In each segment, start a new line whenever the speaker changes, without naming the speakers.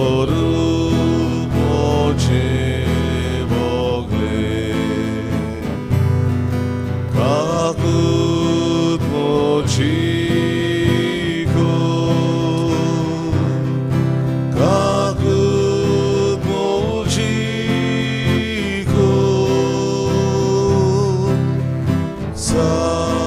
स्वरूप मोचे भोगले काकूत मोची को काकूत मोची को सायबा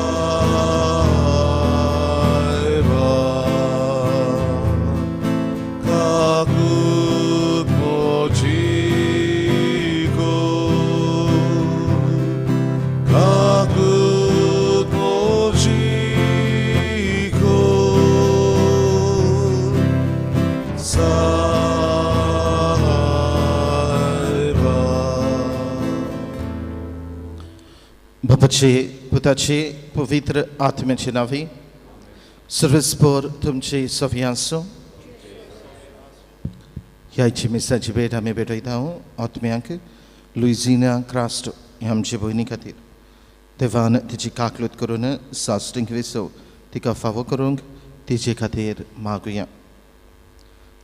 काकूत मोची को काकूत मोची को सायबा.
बापाचे पुताचे पवित्र आत्म्याचे नावे सर्वेस्पोर तुमचे सवी आसूं. ह्याची मिसाची भेट आमी भेटयता आत्म्यांक लुइजिना क्रास्ट हे आमचे भयणी खातीर देवान तिची काकलूत करून सासणीक विसव तिका फावो करूंक तिचे खातीर मागुया.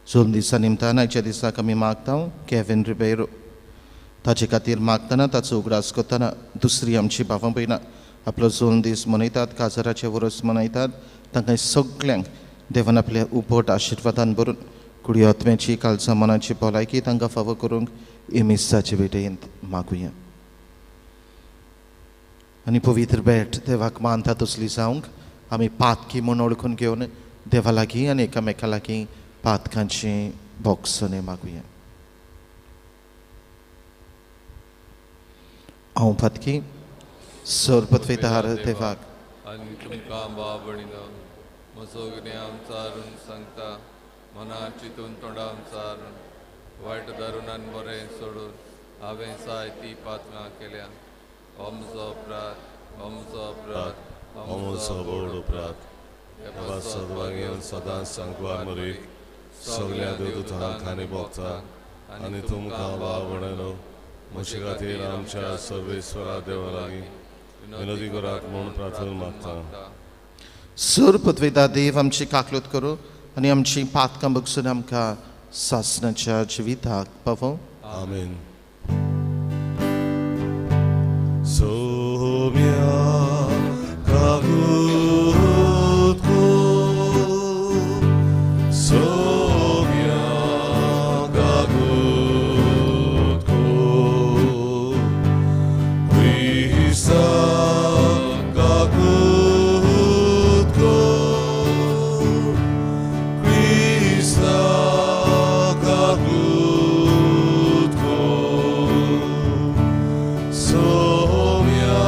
जोम दिसा निमतान आयच्या दिसाक आमी मागता केविन रिबेरो ताचे खातीर मागतना ताचो उगडास करतना दुसरी आमची भावां भयणां आपलो जोन दीस मनयतात, काजाराचें वर्स मनयतात, तांकां सगल्यांक देवान आपल्या उपट आशिर्वादान भरून कुडी आत्म्याची कालचा मनाची भलायकी तांकां फावो करूंक हे मिसाचे भेटेंत मागुया. आनी पवित्र भेट देवाक मानता तसली जावंक आमी पातकी म्हूण वळखून घेवन देवा लागीं आनी एकामेका लागीं पातकांची बोगसणें मागुया. हांव पातकी सरपत्वेदार देवाक
आनी तुमकां भाव भयणीनो म्हजो गुन्यांव चारून सांगता मना चिंतून तोंडान चारून वायट धरून आनी बरें सोडून हांवें जायतीं पातकां केल्या. हो म्हजो अपराध, हो म्हजो अपराध, हो
म्हजो व्हड अपराध. देवा सद्भाग्यान सदांच सांकवार मरी सगल्या देवदूतांक आनी भोगतांक आनी तुमकां भाव भयणीनो म्हजे खातीर आमच्या सर्वेस्वरा देवा लागीं विनोदी करात म्हूण प्रार्थना मागता.
सरपत्वेदा देव आमची काकलूत करूं आनी आमची पातकां बगसून आमकां सासणाच्या जिविताक पावोवं.
आमेन. सोम्या काकूत को सोम्या काकूत को क्रिस्ता काकूत को क्रिस्ता काकूत को सोम्या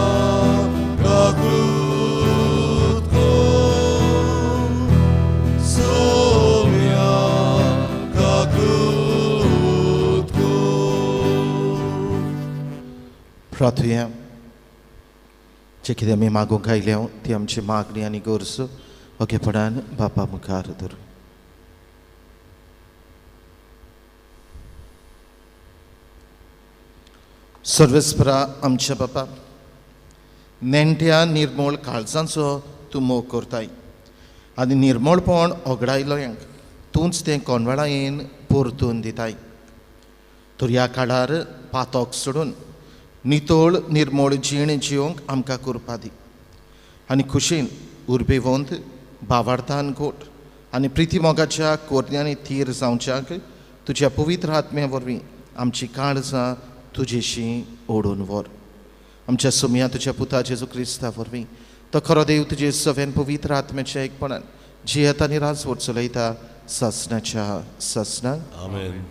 काकूत को सोम्या काकूत को.
प्रार्थुया. जे कितें आमी मागूंक आयल्या ती आमची मागणी आनी गरज ओगेपणान बापा मुखार धरू. सर्वेस्परा आमच्या बापा, नेण्ट्या निर्मोळ काळजांचो तूं मोग करताय आनी निर्मोळपण ओगडायलोयांक तूंच तें कोनवेळायेन परतून दिताय. तर ह्या काळार पातक सोडून नितळ निर्मोळ जीण जिवंक आमकां करपा दी आनी खुशीन उर्बेवंत भावार्थान घोट आनी प्रितीमोगाच्या कोरण्यांनी थीर जावच्याक तुज्या पवित्र आत्म्या वरवीं आमची काळजां तुजेशी ओडून व्हर. आमच्या सोम्या तुज्या पुता जेजू क्रिस्ता वरवीं तो खरो देव तुजे सव्यान पवित्र आत्म्याच्या एकपणान जियेता आनी राजवट चलयता सासणाच्या सासणाक.
आमेन.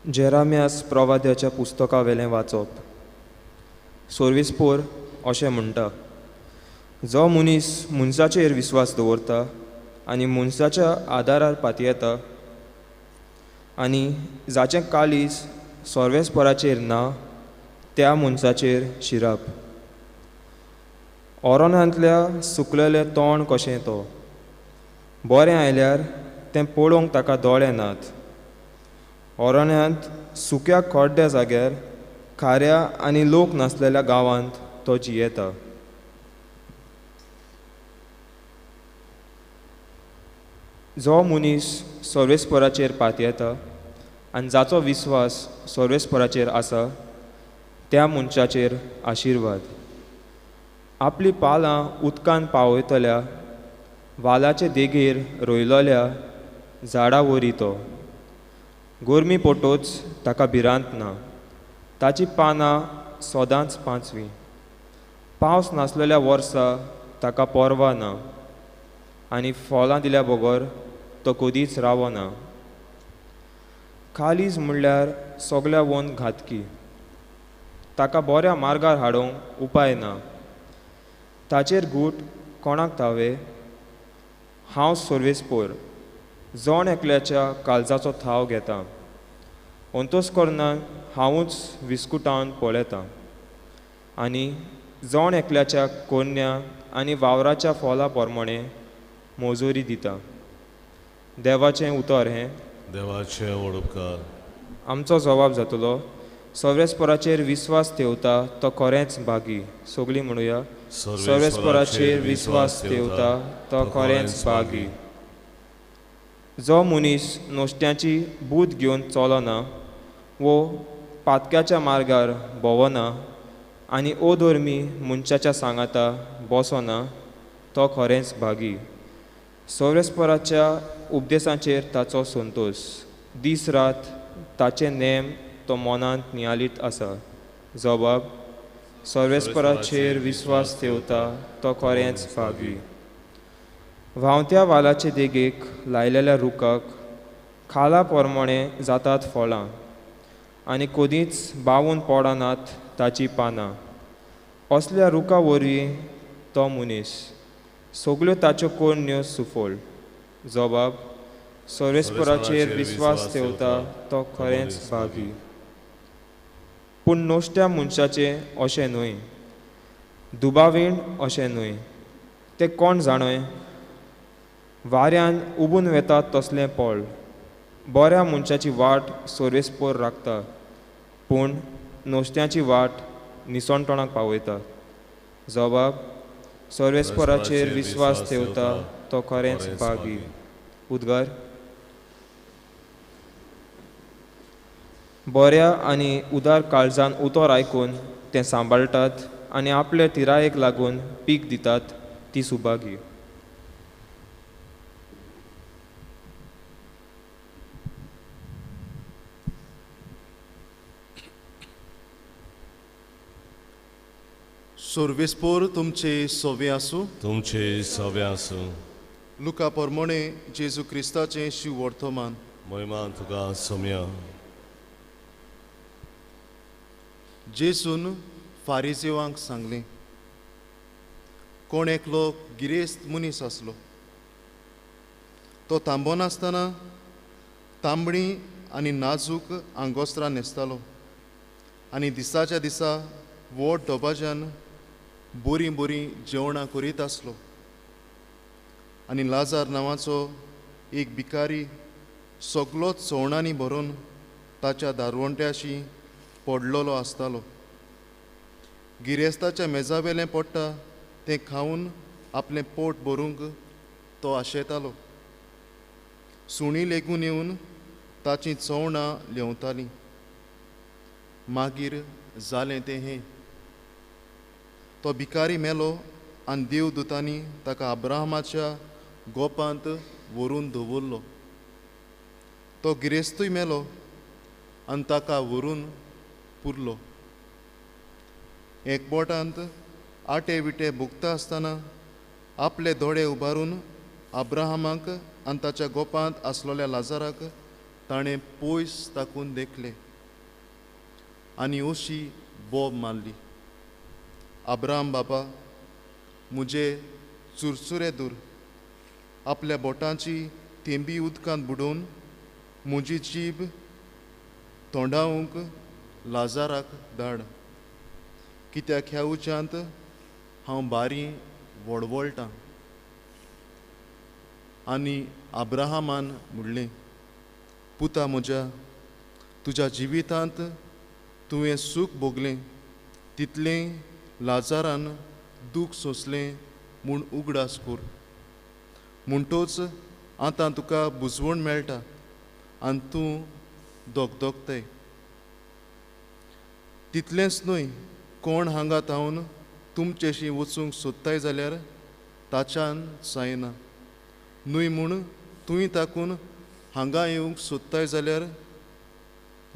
जेरामियास प्रवाद्याच्या पुस्तकावेलें वाचप. सोर्विसपोर अशें म्हणटा, जो मनीस मनशाचेर विस्वास दवरता आनी मनशाच्या आदारार पातयेता आनी जाचें काळीज सर्वेस्पराचेर ना त्या मनशाचेर शिराप. ओरोनांतल्या सुकलेलें तोंड कशें तो बरें आयल्यार तें पळोवंक ताका दोळे नात. अरण्यांत सुक्या कोड्ड्या जाग्यार खाऱ्या आनी लोक नासलेल्या गांवांत तो जियेता. जो मनीस सर्वेस्पराचेर पातयेता आनी जाचो विस्वास सर्वेस्पराचेर आसा त्या मनशाचेर आशिर्वाद. आपली पालां उदकान पावयतल्या वालाचे देगेर रोयलोल्या झाडा वरी तो. गोरमी पोटोच ताका भिरांत ना, ताची पानां सदांच पांचवी. पावस नासलेल्या वर्सा ताका पर्वा ना आनी फळां दिल्या बगर तो कदीच रावना. खालीज म्हणल्यार सगल्या वोन घातकी, ताका बऱ्या मार्गार हाडूंक उपाय ना. ताचेर गूट कोणाक तावे? हांव सर्वेस्पोर जण एकल्याच्या काळजाचो थाव घेता. अंतोस करनान हांवूच विस्कुटावन पळयतां आनी जण एकल्याच्या कोन्या आनी वावराच्या फळां प्रमाणे मजुरी दिता. देवाचें उतर हें.
देवाचें उपकार.
आमचो जवाब जातलो, सर्वेस्पराचेर विस्वास ठेवता तो खरेंच भागी. सगळीं म्हणुया, सर्वेस्पराचेर विस्वास ठेवता तो खरेंच भागी. जो मनीस नुस्त्याची बूद घेवन चलना वो पातक्याच्या मार्गार भोंवना आनी अधर्मी मनशाच्या सांगाता बसना तो खरेंच भागी. सर्वेस्पराच्या उपदेशाचेर ताचो संतोश, दीस रात ताचे नेम तो मनांत नियाळीत आसा. जबाब, सर्वेस्पराचेर विस्वास ठेवता तो खरेंच भागी. व्हांवत्या वालाचे देगेक लायलेल्या रुखाक खाला प्रमाणे जातात फळां आनी कदींच बावून पडनात ताचीं पानां. असल्या रुखा वरवीं तो मनीस सगल्यो ताच्यो कोरण्यो सुफळ. जबाब, सर्वेस्पराचेर विस्वास ठेवता तो खरेंच भागी. पूण नश्ट्या मनशाचें अशें न्हय, दुबावीण अशें न्हय. तें कोण जाणय? वाऱ्यान उबून वेता तसलें पळ. बऱ्या मनशाची वाट सर्वेस्पोर राखता, पूण नुस्त्याची वाट निसणटणाक पावयता. जबाब, सर्वेस्पराचेर विस्वास ठेवता तो खरेंच भागी. उद्गार. बऱ्या आनी उदार काळजान उतर आयकून तें सांबाळटात आनी आपले तिरायेक लागून पीक दितात ती सुभागी.
सर्वेस्पोर तुमचे सवे आसूं.
तुमचे सवे आसूं.
लुका परमणे जेजू क्रिस्ताचें शिव वर्तमान.
महिमा तुका सोम्या.
जेजून फारिजेवांक सांगलें, कोण एकलो गिरेस्त मनीस आसलो. तो तांबोनासतना तांबडी आनी नाजूक आंगोस्त्रां न्हेसतालो आनी दिसाच्या दिसा व्हड दबाज्यान बरीं बरीं जेवणां करीत आसलो. आनी लाजार नांवाचो एक भिकारी सगलोच सवणांनी भरून ताच्या दारवंट्याशी पडलेलो आसतालो. गिरेस्ताच्या मेजावेलें पडटा तें खावन आपलें पोट भरूंक तो आशेतालो. सुणी लेगून येवन ताचीं चवणां ल्हेंवतालीं. मागीर जालें तें हें, तो भिकारी मेलो आनी देवदूतांनी ताका अब्राहमाच्या गोपांत व्हरून दवरलो. तो गिरेस्तूय मेलो आनी ताका व्हरून पुरलो. एक बोटांत आटे विटे भुगता आसतना आपले दोळे उबारून अब्राहमाक आनी ताच्या गोपांत आसलेल्या लाजाराक ताणें पयस ताकून देखले आनी अशी बोब मारली, अब्राहम बाबा म्हजे चुरचुरे दूर, आपल्या बोटांची तेंबी उदकांत बुडोवन म्हजी जीब तोंडावंक लाजाराक धाड, कित्याक ह्या उच्यांत हांव बारी वळवळटां. आनी अब्राहमान म्हणलें, पुता म्हज्या, तुज्या जिवितांत तुवें सूख भोगलें तितलें लाजारान दूख सोंसलें म्हूण उगडास कर। म्हणटोच आतां तुका बुजवण मेळटा आनी तूं दोगदोगताय। तितलेंच न्हय, कोण हांगा तावन तुमचेशी वचूंक सोदताय जाल्यार ताच्यान जायना न्हय म्हूण तुवें ताकून हांगा येवंक सोदताय जाल्यार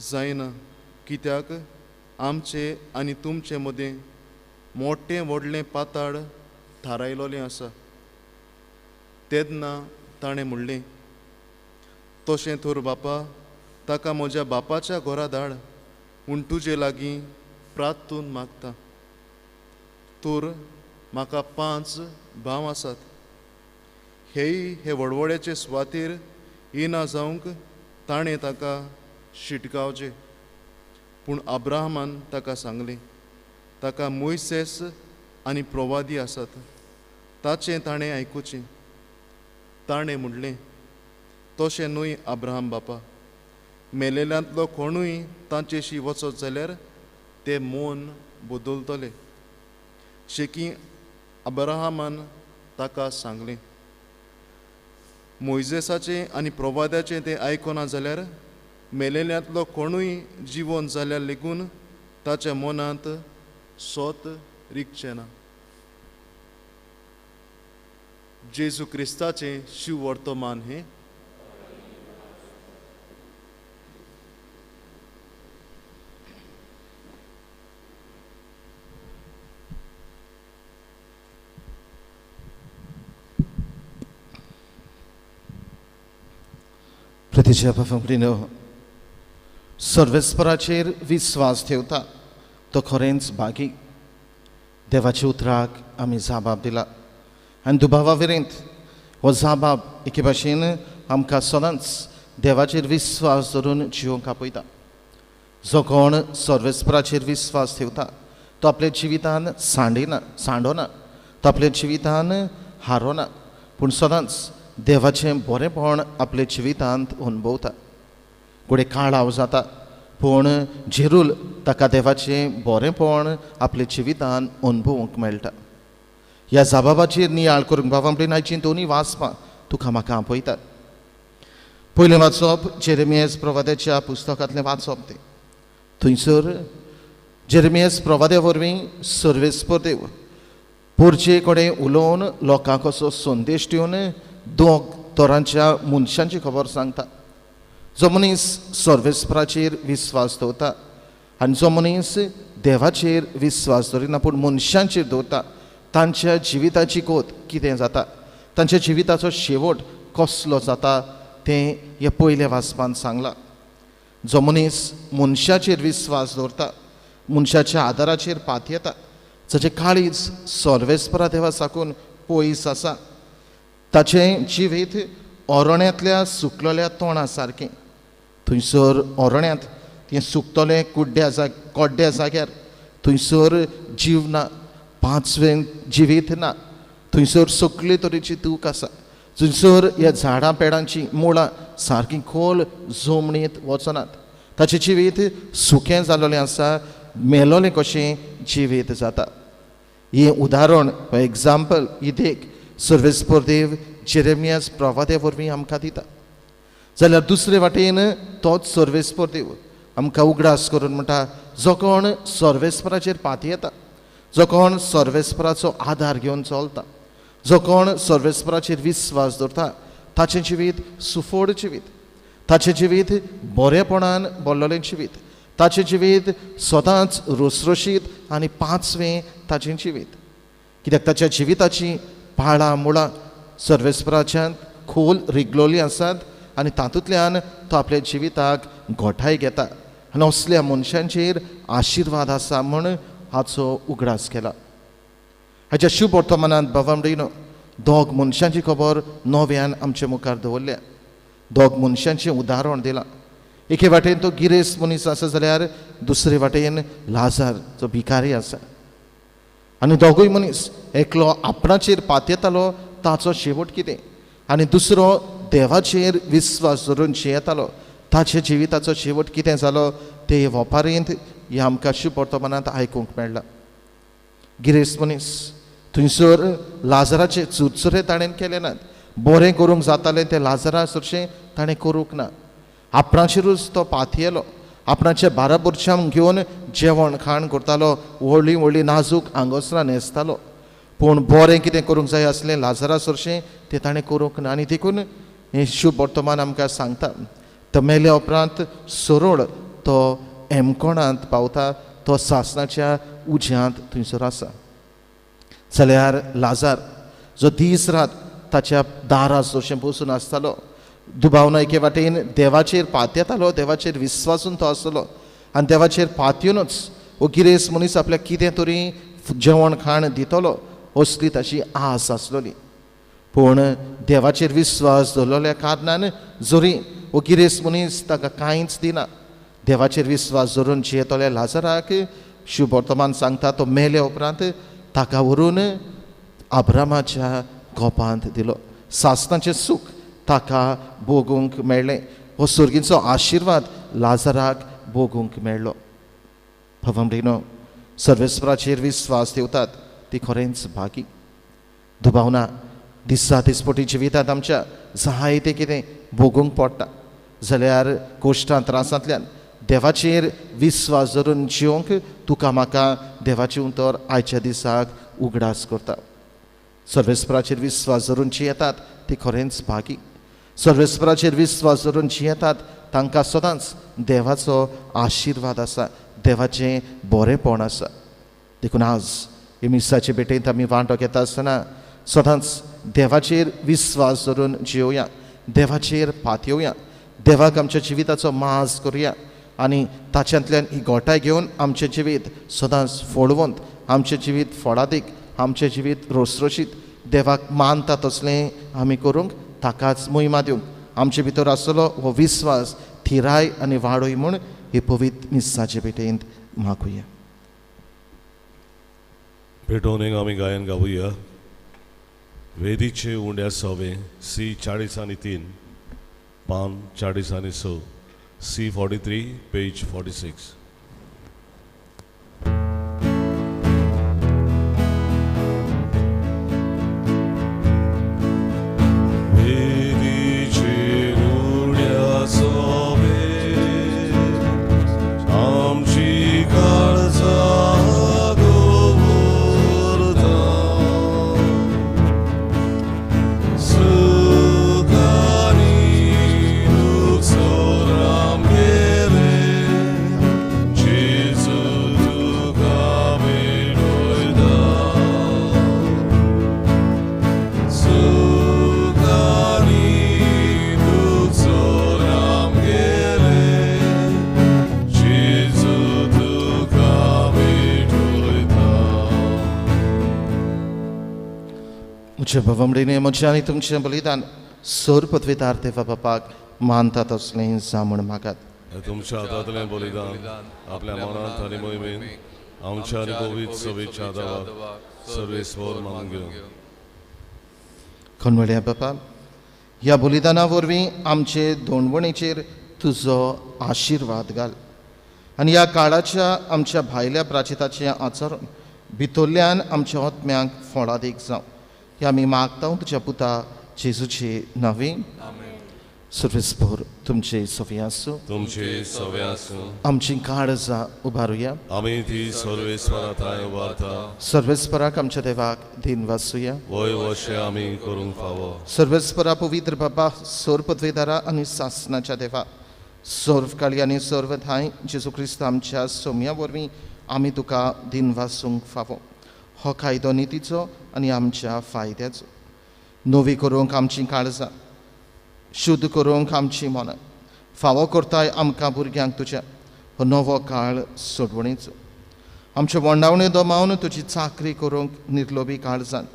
जायना, कित्याक आमचे आनी तुमचे मदें मोटें व्हडलें पाताळ थारायलोलें आसा। तेन्ना ताणें म्हणलें, तशें तर बापा, ताका म्हज्या बापाच्या घरा धाड म्हूण तुजे लागीं प्रार्थून मागता। तर म्हाका 5 भाव आसात, हेय हे वडवड्याचे सुवातेर येना जावंक ताणें ताका शिटकावचें। पूण अब्राहमान ताका सांगलें, ताका मोयसेस आनी प्रवादी आसात, ताचें ताणें आयकुचें। ताणें म्हणलें, तशें न्हय अब्राहम बापा, मेलेल्यांतलो कोणूय तांचेशी वचत जाल्यार ते मन बदलतले। शेकी अब्राहमान ताका सांगलें, मोयजेसाचें आनी प्रवाद्याचें तें आयकना जाल्यार मेलेल्यांतलो कोणूय जिवन जाल्यार लेगून ताच्या मनांत सोत रिगचें ना। जेजू क्रिस्ताचें शिववर्तमान हें।
प्रतिच्या बाबा, सर्वेस्पराचेर विस्वास ठेवता तो खरेंच बागी। देवाच्या उतराक आमी जाबाब दिला आनी दुबावा विरेंत हो जाबाब एके भाशेन आमकां सदांच देवाचेर विस्वास धरून जिवंक आपयता। जो कोण सर्वेस्पराचेर विस्वास ठेवता तो आपल्या जिवितान सांडिना, सांडोना, तो आपल्या जिवितान हारोना, पूण सदांच देवाचें बरेंपण आपल्या जिवितांत अनुभवता। घडये काळाव जाता पूण जेरूल ताका देवाचें बरेंपण आपल्या जिवितान अनुभवूंक मेळटा। ह्या जाबाबाचेर नियाळ करूंक बाबा आपली आयचीं दोनूय वाचपां तुका म्हाका आपयतात। पयलें वाचप जेरेमियस प्रवाद्याच्या पुस्तकांतलें वाचप तें। थंयसर जेरेमियस प्रवाद्या वरवीं सर्वेस्पर देव पोरचे कडेन उलोवन लोकांक असो संदेश दिवन दोग तरांच्या मनशांची खबर सांगता। जो मनीस सर्वेस्पराचेर विस्वास दवरता आनी जो मनीस देवाचेर विस्वास दवरिना पूण मनशांचेर दवरता तांच्या जिविताची गोत कितें जाता, तांच्या जिविताचो शेवट कसलो जाता तें ह्या पयल्या वाचपान सांगलां। जो मनीस मनशाचेर विस्वास दवरता, मनशाच्या आदाराचेर पातयेता, जाचें काळीज सर्वेस्परा देवा साकून पयस आसा, ताचें जिवीत ओरण्यांतल्या सुकलेल्या तोंडा सारकें। थंयसर ओरण्यांत तें सुकतलें कुड्ड्या कोड्ड्या जाग्यार थंयसर जीव ना, पांचवें जिवीत ना, थंयसर सगळे तरेची दूख आसा। थंयसर ह्या झाडां पेडांची मुळां सारकीं खोल जमनींत वचनात, ताचें जिवीत सुकें जाल्लें आसा, मेलोलें कशें जिवीत जाता। हें उदाहरण, एग्जाम्पल, ही देख सर्वेस्पर देव जेरेमियास प्रवाद्या वरवीं आमकां दिता। जाल्यार दुसरे वाटेन तोच सर्वेस्पर देव आमकां उगडास करून म्हणटा, जो कोण सर्वेस्पराचेर पातयेता, जो कोण सर्वेस्पराचो आदार घेवन चलता, जो कोण सर्वेस्पराचेर विस्वास दवरता ताचें जिवीत सुफोड जिवीत, ताचें जिवीत बरेपणान भरलेलें जिवीत, ताचें जिवीत सदांच रोसरोशीत आनी पांचवें ताचें जिवीत। कित्याक ताच्या जिविताची पाळां मुळां सर्वेस्पराच्यान खोल रिगलोलीं आसात आनी तातूंतल्यान तो आपल्या जिविताक गोठाय घेता आनी असल्या मनशांचेर आशिर्वाद आसा म्हूण हाचो उगडास केला। हाच्या शुभ वर्तमानांत बाबा दोग मनशांची खबर नव्यान आमचे मुखार दवरल्या, दोग मनशांचें उदाहरण दिलां। एके वाटेन तो गिरेस्त मनीस आसा जाल्यार दुसरे वाटेन लाजार जो भिकारी आसा, आनी दोगूय मनीस एकलो आपणाचेर पातयेतालो ताचो शेवट कितें आनी दुसरो देवाचेर विस्वास धरून जियेतालो ताच्या जिविताचो शेवट कितें जालो ते वपारींत हें आमकां शुभ वर्तमानांत आयकूंक मेळ्ळां. गिरेस्त मनीस थंयसर लाजराचे चुरचुरे ताणें केले नात, बरें करूंक जातालें तें लाजरा सरशें ताणें करूंक ना. आपणाचेरूच तो पातयेलो, आपणाच्या बाराबोरच्यांक घेवन जेवण खाण करतालो, व्हडलीं व्हडलीं नाजूक आंगोसरां न्हेसतालो, पूण बरें कितें करूंक जाय आसलें लाजरा सरशें तें ताणें करूंक ना. आनी देखून हें शुभ वर्तमान आमकां सांगता, तो मेल्या उपरांत सरळ तो एमकोणांत पावता, तो सासणाच्या उज्यांत थंयसर आसा. जाल्यार लाजार जो दीस रात ताच्या दारा सरशें बसून आसतालो, दुबाव ना एके वाटेन देवाचेर पातयेतालो, देवाचेर विस्वासून तो आसलो आनी देवाचेर पातयेनूच हो गिरेस्त मनीस आपल्याक कितें तरी जेवण खाण दितलो असली ताची आस आसलोली. पूण देवाचेर विस्वास दवरलेल्या कारणान जरी हो गिरेस्त मनीस ताका कांयच दिना, देवाचेर विस्वास धरून जियेतल्या लाजराक शुभ वर्तमान सांगता तो मेले उपरांत ताका व्हरून अब्रामाच्या गोपांत दिलो. सासणाचें सूख ताका भोगूंक मेळ्ळें, हो सर्गीचो आशिर्वाद लाजराक भोगूंक मेळ्ळो. भवमरिनो, सर्वेस्पराचेर विस्वास दिवतात ती खरेंच भागी. दुबावना दिसा दिसपटी जिवितांत आमच्या जायतें कितें भोगूंक पडटा, जाल्यार कोश्टां त्रासांतल्यान देवाचेर विस्वास धरून जिवंक तुका म्हाका देवाचें उतर आयच्या दिसाक उगडास करता. सर्वेस्पराचेर विस्वास धरून जियेतात ती खरेंच भागी. सर्वेस्पराचेर विस्वास धरून जियेतात तांकां सदांच देवाचो आशिर्वाद आसा, देवाचें बरेंपण आसा. देखून आज हे मिसाचे भेटेंत आमी वांटो घेता आसतना सदांच देवाचेर विस्वास धरून जियोया, देवाचेर पातयेवया, देवाक आमच्या जिविताचो माज करुया आनी ताच्यांतल्यान ही गोठाय घेवन आमचें जिवीत सदांच फळवंत, आमचें जिवीत फळादीक, आमचें जिवीत रोसरोशीत देवाक मानता तसलें आमी करूंक ताकाच मोहिमा दिवंक आमचे भितर आसलो हो विस्वास थिराय आनी वाडोय म्हूण हे पवित्र मिसाचे भेटेंत मागुया.
भेटोवन आमी गायन गावया वेदीचे उंड्या सवे सी 43 पान 46 C 43 page 46.
म्हज्या भवमडीने म्हजें आनी तुमचें बलिदान सर पदवेदार देवा बापाक मानतात असलें जा म्हूण मागात.
तुमच्या हातांतलें बलिदान आपल्या मनांत आनी मोहिमेन आमच्या आनी पवित्र सभेच्या दावाक सर्वेस्पर मानून घेवन.
खनवड्या बापा, ह्या बलिदाना वरवीं आमचे दोणवणीचेर तुजो आशिर्वाद घाल आनी ह्या काळाच्या आमच्या भायल्या प्राचिताचें आचरण भितरल्यान आमच्या आत्म्यांक फळादीक जावं हे आमी मागता तुज्या पुता जेजूचे नांवी. सर्वेस्पर तुमचे सवे आसूं,
तुमचे सवे आसूं.
आमची काळजां उबारुया,
आमी ती सर्वेस्परा थांय उबारता.
सर्वेस्पराक आमच्या देवाक दिन वासुया,
वय वशें आमी करूंक फावो.
सर्वेस्परा पवित्र बाबा, सर्व पदवेदारा आनी सासनाच्या देवा, सर्व काळी आनी सर्व थांय जेजू क्रिस्त आमच्या सोम्या वरवीं आमी तुका दिन वासूंक फावो. हो कायदो नितीचो आनी आमच्या फायद्याचो. नवी करूंक आमची काळजां, शुद्ध करूंक आमची मनां, फावो करताय आमकां भुरग्यांक तुज्या हो नवो काळ सोडवणीचो. आमचे वंडावणे दमावन तुजी चाकरी करूंक निर्लोभी काळजान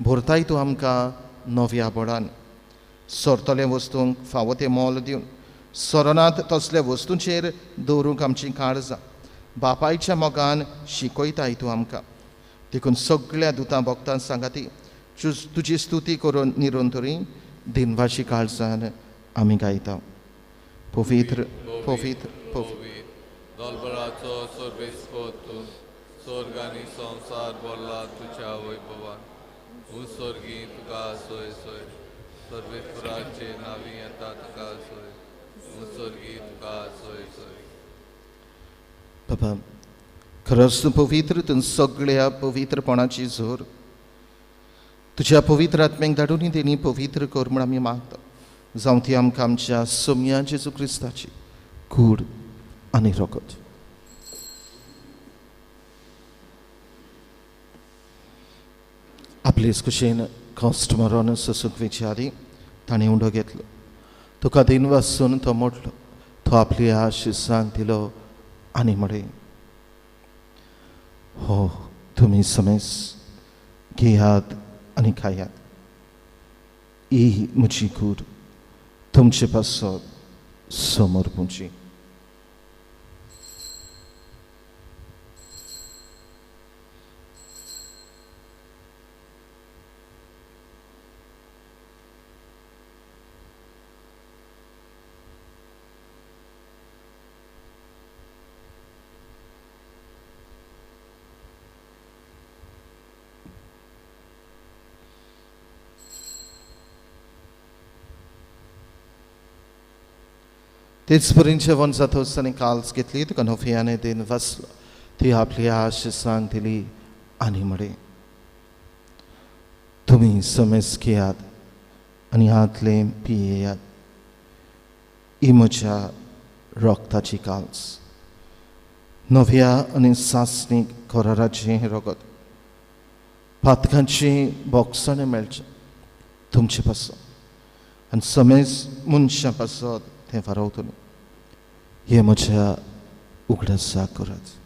भरताय तूं आमकां नव्या बळान. सरतले वस्तूंक फावो तें मोल दिवन सरनात तसल्या वस्तूंचेर दवरूंक आमची काळजां बापायच्या मोगान शिकयताय तूं आमकां. देखून सगळ्या दुतां भक्तां सांगाती तुजी स्तुती करून निरंतरी दिनवाशी काळजान आमी गायता. पवित्र पवित्र पवित्र.
दोलबराचो सर्वेस्पोत तूं, स्वर्ग आनी संवसार भरला तुज्या वैभवान. तूं स्वर्गी तुका सोय सोय, सर्वेस्पराचे नांवी येता तुका सोय, तूं स्वर्गी तुका सोय सोय.
बाबा खरोच तूं पवित्र, तूं सगळ्या पवित्रपणाची जोर. तुज्या पवित्र आत्म्याक धाडून तेणी पवित्र कर म्हूण आमी मागता. जावं ती आमकां आमच्या सोम्या जेजू क्रिस्ताची कूड आनी रगत. आपलेच कुशेन कश्ट मरोन सोसूंक वेचे आदी ताणें उंडो घेतलो. तुका दिन वासून तो मोडलो. तो आपल्या शिसांक दिलो आनी म्हळें, हो तुमी समेस घेयात आनी खायात. ही म्हजी कूड तुमचे पासत समर्पूची. तेच परीन जेवण जातच आनी काल्स घेतली. तुका नोफियाने दिन वाचलो. ती आपली आशिसांक दिली आनी म्हळें, तुमी समेस घेयात आनी हातलें पियेयात. ही म्हज्या रगताची काल्स, नव्या आनी सासणीक कराराचें हें रगत. पातकांचें बोगसणें मेळचें तुमचे पासत आनी समेस मनशां पासत तें फारावतलें. हें म्हज्या उगडासाक करात.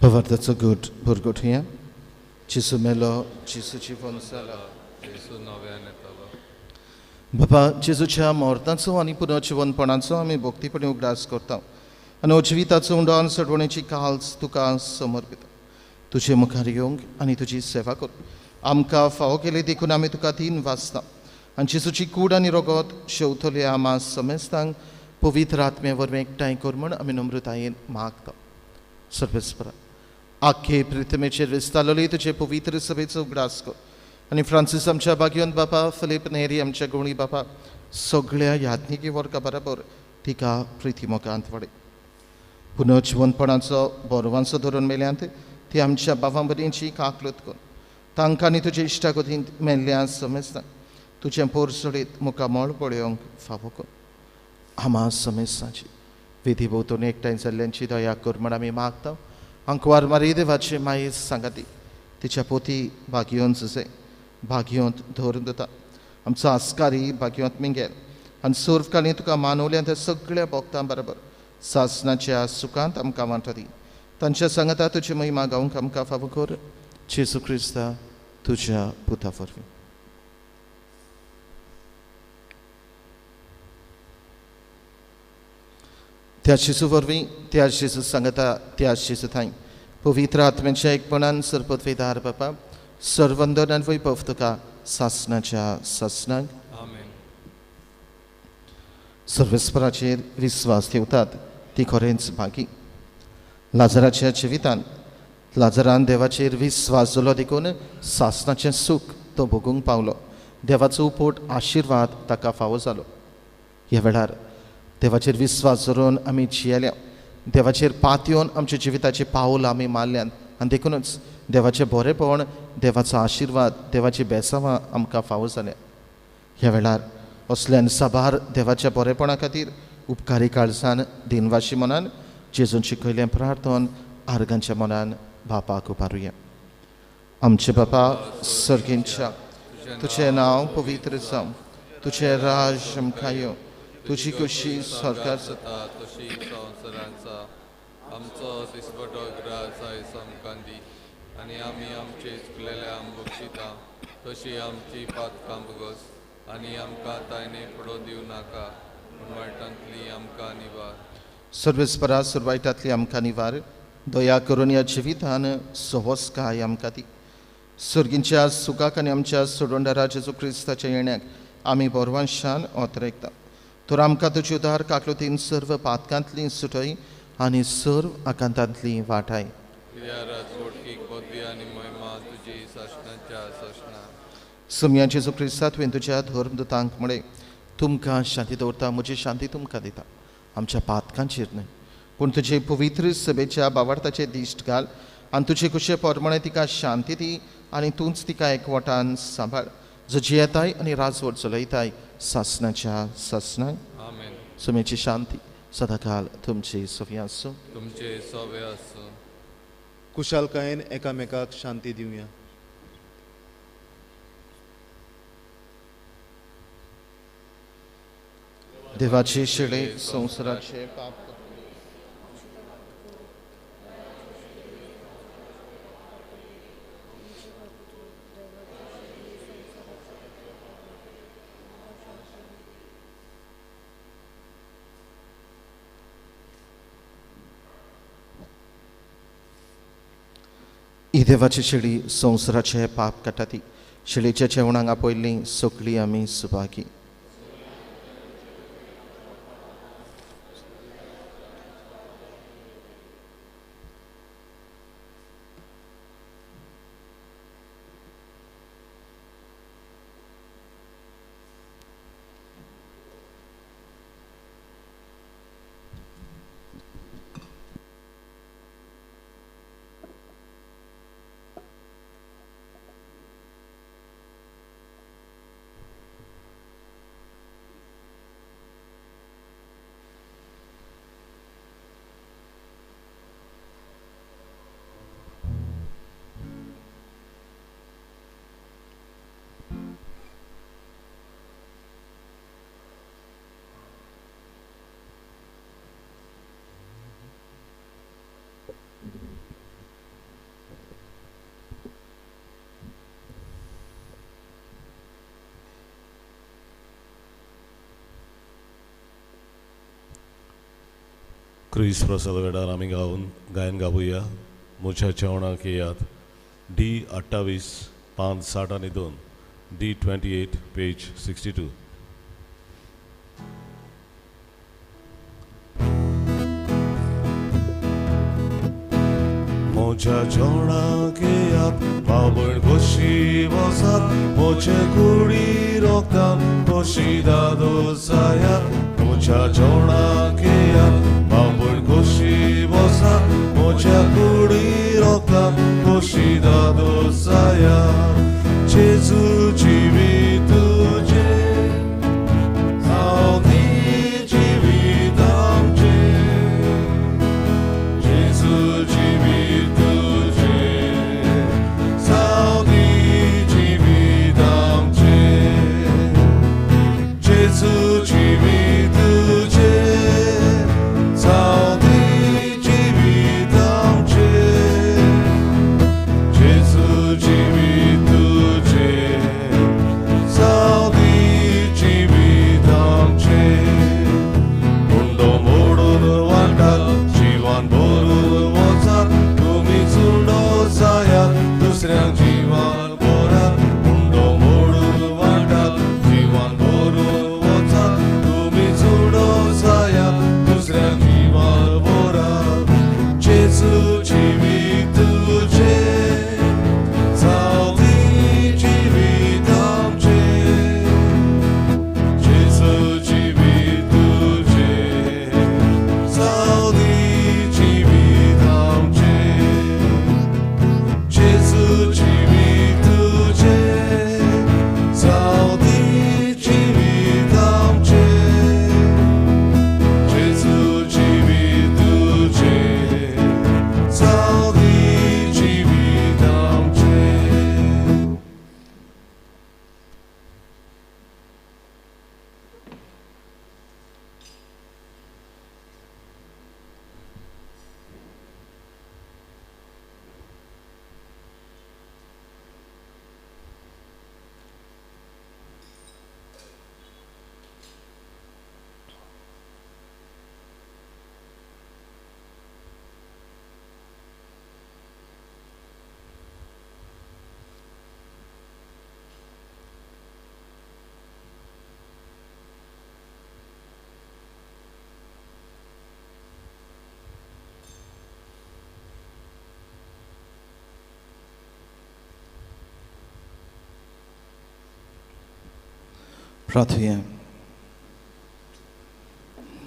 पवार्थाचो गूट भुरगोट हुया. जेजू मेलो, जेजू जिवन जाला,
जेजू नव्यान येतलो.
बाबा जेजूच्या मरणाचो आनी पुनर्जिवनपणाचो आमी भक्तीपणी उगडास करता आनी जिविताचो उंडो आनी सडवणेची काल्स तुका समर्पिता. तुजे मुखार येवंक आनी तुजी सेवा कर आमकां फावो केली देखून आमी तुका तीन वाचता. आनी जेजूची कूड आनी रगत शेवतले आमा समेस्तांक पवित्र आत्म्या वरवीं एकठांय कर म्हूण आमी नम्रतायेन मागता. सर्वेस्परा आख्खे प्रिथमेचेर विस्तारलेली तुजे पवित्र सभेचो उगडास कर आनी फ्रांसीस आमच्या बागियोन बापा, फिलीप नेरी आमच्या गुणी बापा, सगळ्या याज्ञिकी वर्गा बराबर तिका प्रिती मोगांत वाडय. पुनर्जिवनपणाचो बोरवांचो धरून मेल्यांत ती आमच्या बाबां भयणींची काकलूत कर. तांकां आनी तुजे इश्टागतींत मेल्ल्या समेस्तांक तुजें पोर सोडीत मुखामळ पळोवंक फावो कर. आमा समेस्तांची विधी भोंवतणी एकठांय जाल्ल्यांची दया कर म्हूण आमी मागता. आंकवार मारी देवाची मायेस सांगाती तिच्या पोती भाग्योन जुजे भाग्योंत धरून दिता. आमचो आस्कारी भाग्योंत मिंगेल आनी सुर्फकाली तुका मानवल्या त्या सगळ्या भोक्तां बरोबर सासनाच्या सुखांत आमकां वांटो दी. तांच्या सांगाता तुजी महिमा गावंक आमकां फावो कर. जेजू क्रिस्ता तुज्या पुता वरवीं. त्या जेजू वरवीं, त्या जेजू सांगता, त्या जेजू थांय पवित्र आत्म्याच्या एकपणान सरपतवेदार बापा सर्वंदन आनी वैभव तुका सासनाच्या सासनाक.
आमेन.
सर्वेस्पराचेर विस्वास ठेवतात ती खरेंच भागी. लाजराच्या जिवितान लाजरान देवाचेर विस्वास जालो देखून सासनाचें सूख तो भोगूंक पावलो. देवाचो उपोट आशिर्वाद ताका फावो जालो. ह्या वेळार देवाचेर विस्वास धरून आमी जियेल्या, देवाचेर पातयेवन आमच्या जिविताचें पावल आमी मारल्यान आनी देखूनच देवाचें बरेपण, देवाचो आशिर्वाद, देवाची बेसांवां आमकां फावो जाल्या. ह्या वेळार असल्यान साबार देवाच्या बरेपणा खातीर उपकारी काळजान दिनवाशी मनान जेजून शिकयलें प्रार्थन आर्गांच्या मनान बापाक उबारुया. आमचे बापा सर्गींच्या, तुजें नांव पवित्र जावं, तुजें राज आमकां येवं, तुजी खोशी स्वर्गार
जाता तशी संवसारांत जावं. आमचो दिसवटो ग्रास आयज आमकां दी आनी आमी आमचे चुकलेले आमबक्षिता तशी आमची पातकां भोगस आनी आमकां तायने फुडो दिवं नाका पूण वायटांतली आमकां निवार.
सर्वेस्परा सुरवायटांतली आमकां निवार. दया करून ह्या जिवितान सवस्काय आमकां दी. सर्गींच्या सुखाक आनी आमच्या सोडवणदारा जेजू क्रिस्ताच्या येण्याक आमी बरवांशान ओतरेकता. तर आमकां तुजी उदार काकलुतीन सर्व पातकांतली सुटय आनी सर्व आकांतांतली वाटाय. सुमया जेजू क्रिस्ता तुवें तुज्या धर्मदूतांक म्हळें, तुमकां शांती दवरता, म्हजी शांती तुमकां दिता. आमच्या पातकांचेर न्हय पूण तुजे पवित्र सभेच्या बावार्थाचे दिश्ट घाल आनी तुजे कुशे प्रमाणे तिका शांती दी आनी तूंच तिका एकवटान सांबाळ, जो जियेताय आनी राजवट चलयताय सासनाच्या सासनाय.
आमेन.
सुमेची शांती सदाकाल तुमची सवी आसूं.
तुमचे सवे आसूं.
कुशालकायेन एकामेकाक शांती दिवया.
देवाचे शेळे संवसाराचे पाप ही देवाची शेळी संवसाराचे पाप काडटा ती शेळीच्या जेवणाक आपयल्ली सगळी आमी सुभागी.
क्रिस प्रसाद वेळार आमी गावन गायन गावया. म्हज्या जेवणाक येयात. डी 28 पान 62, डी 28 पेज 62. म्हज्या जेवणाक येयात, बाबण कशी बसात, म्हजे कुडी रोखतान कशी दादोसायात. म्हज्या जेवणाक येयात, बाबण कशी बसात, म्हज्या कुडी रोखतान कशी दादोसायात. जेजू जिवीत तुजें, हांव जिवीत आमचें. जेजू जिवीत तुजें, जावं जिवीत आमचें. जेजू जिवीत तुजें, जावं जिवीत आमचें. जेजू जिवीत तुजें, जावं जिवीत आमचें. उंडो मोडून वाटात, जिवान भरून वचात, तुमी चुंडो जायात, दुसऱ्यांक जिवान भरात. उंडो मोडून वाटात, जिवान भरून वचात, तुमी चुंडो जायात, दुसऱ्यांक जिवान भरात. जेजू जिवीत तुजें, जावं जिवीत आमचें. जेजू जिवीत तुजें, जावं जिवीत आमचें. जेजू जिवीत तुजें, जावं जिवीत आमचें. जेजू जिवीत तुजें, जावं जिवीत आमचें.
प्रार्थुया.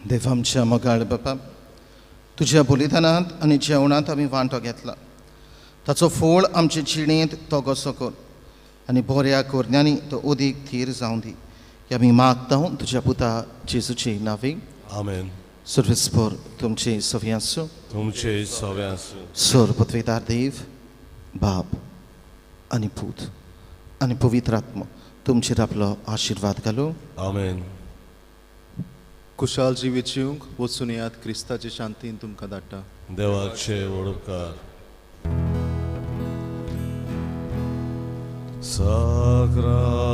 देव आमच्या मोगाळ बापा, तुज्या बलिदानांत आनी जेवणांत आमी वांटो घेतला, ताचो फोळ आमचे जिणेंत तो कसो कर आनी बऱ्या करण्यांनी तो अदीक थीर जावं दी, हे आमी मागता तुज्या पुता जेजूचे नांवे.
आमेन.
सर्वेस्पर तुमचे सवी आसूं,
तुमचे सवे आसूं.
सर पतवेदार देव बाप आनी पूत आनी पवित्र आत्मो तुमचेर आपलो आशिर्वाद घालूं.
आमेन.
कुशाल जिवीत जिवंक वचून येयात, क्रिस्ताचे शांतीन तुमकां धाडटा.
देवाचे वडपकार. साक्रामेंता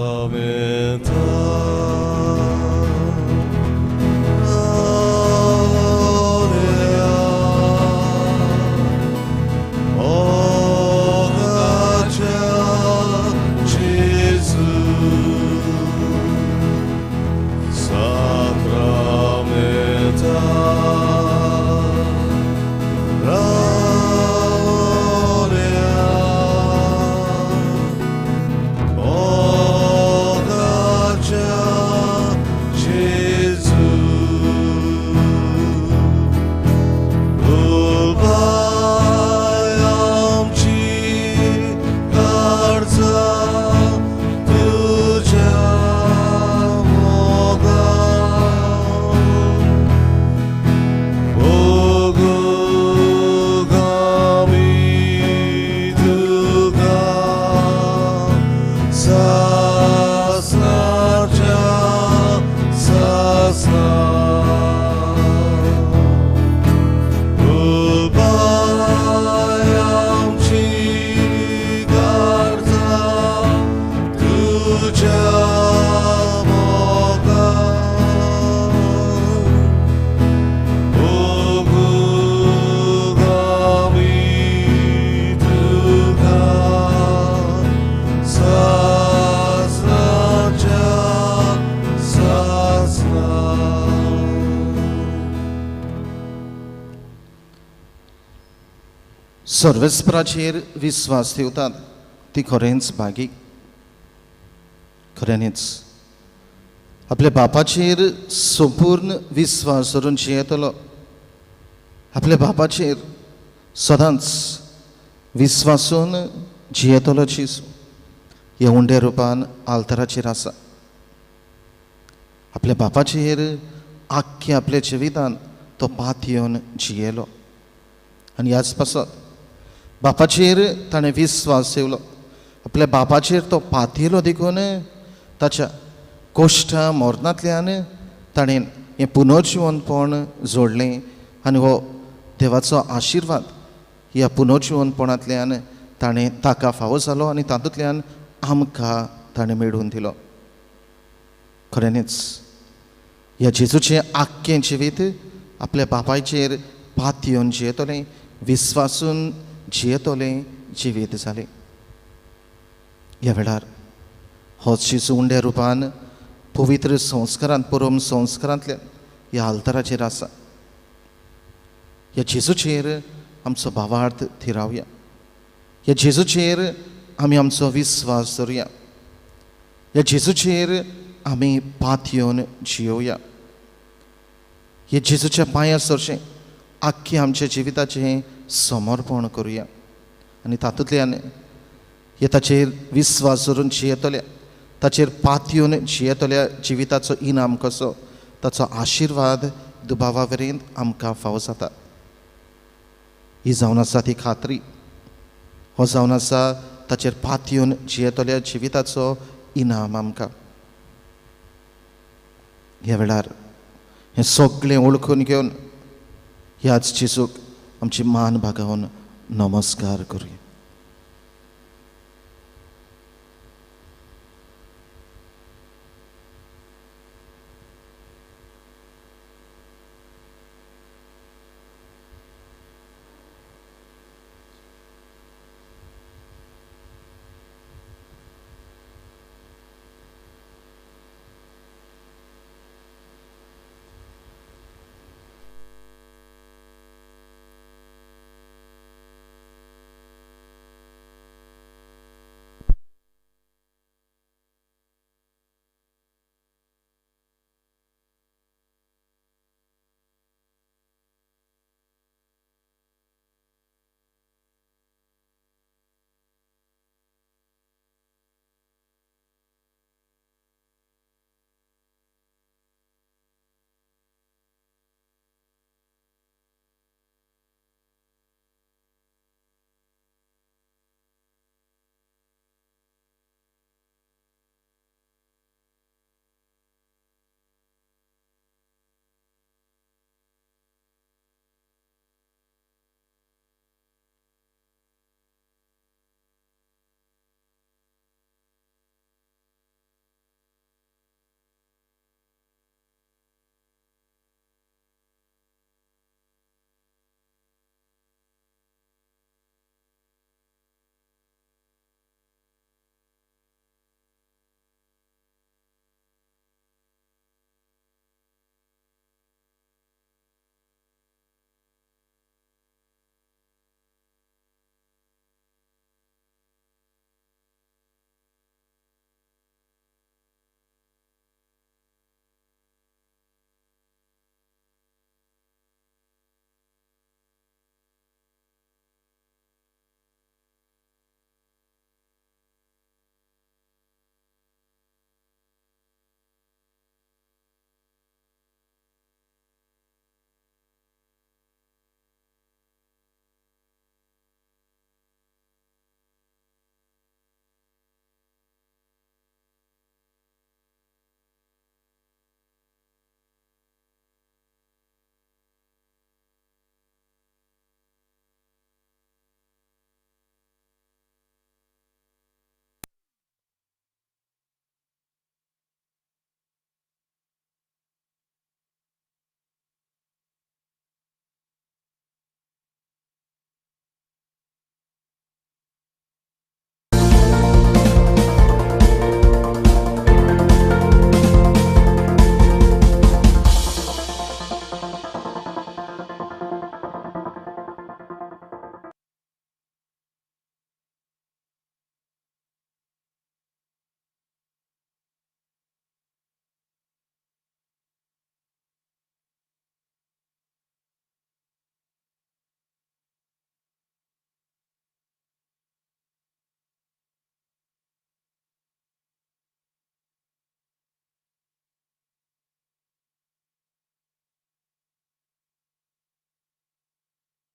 सर्वेस्पराचेर विस्वास ठेवतात ती खरेंच भागी. खऱ्यांनीच आपल्या बापाचेर संपूर्ण विस्वास धरून जियेतलो, आपल्या बापाचेर सदांच विस्वासून जियेतलो जेजू ह्या उंड्या रुपान आल्ताराचेर आसा. आपल्या बापाचेर आख्खे आपल्या जिवितान तो पात येवन जियेलो आनी ह्याच पासत बापाचेर ताणें विस्वास ठेवलो. आपल्या बापाचेर तो पातयेलो देखून ताच्या कोश्टा मरणांतल्यान ताणें हें पुनर्जिवनपण जोडलें आनी हो देवाचो आशिर्वाद ह्या पुनर्जिवनपणांतल्यान ताणें ताका फावो जालो आनी तातूंतल्यान आमकां ताणें मेळून दिलो. खऱ्यांनीच ह्या जेजूचें आख्खें जिवीत आपल्या बापायचेर पातयेवन जियेतलें, विस्वासून जियेतलें जिवीत जालें. ह्या वेळार हो जेजू उंड्या रुपान पवित्र संस्कारांत, परम संस्कारांतल्यान ह्या आल्ताराचेर आसा. ह्या जेजूचेर आमचो भावार्थ थिरावया, ह्या जेजूचेर आमी आमचो विस्वास धरुया, ह्या जेजूचेर आमी पातयेवन जियोवया. ह्या जेजूच्या पांया सरशें आख्खें आमच्या जिविताचें समर्पण करुया आनी तातूंतल्यान हे ताचेर विस्वास धरून जियेतल्या, ताचेर पातयेवन जियेतल्या जिविताचो इनाम कसो, ताचो आशिर्वाद दुबावा वरेन आमकां फावो जाता. ही जावन आसा ती खात्री, हो जावन आसा ताचेर पातयेवन जियेतल्या जिविताचो इनाम आमकां. ह्या वेळार हें सगळें वळखून घेवन ह्याच जेजूक आमची मान भागावन नमस्कार करुया.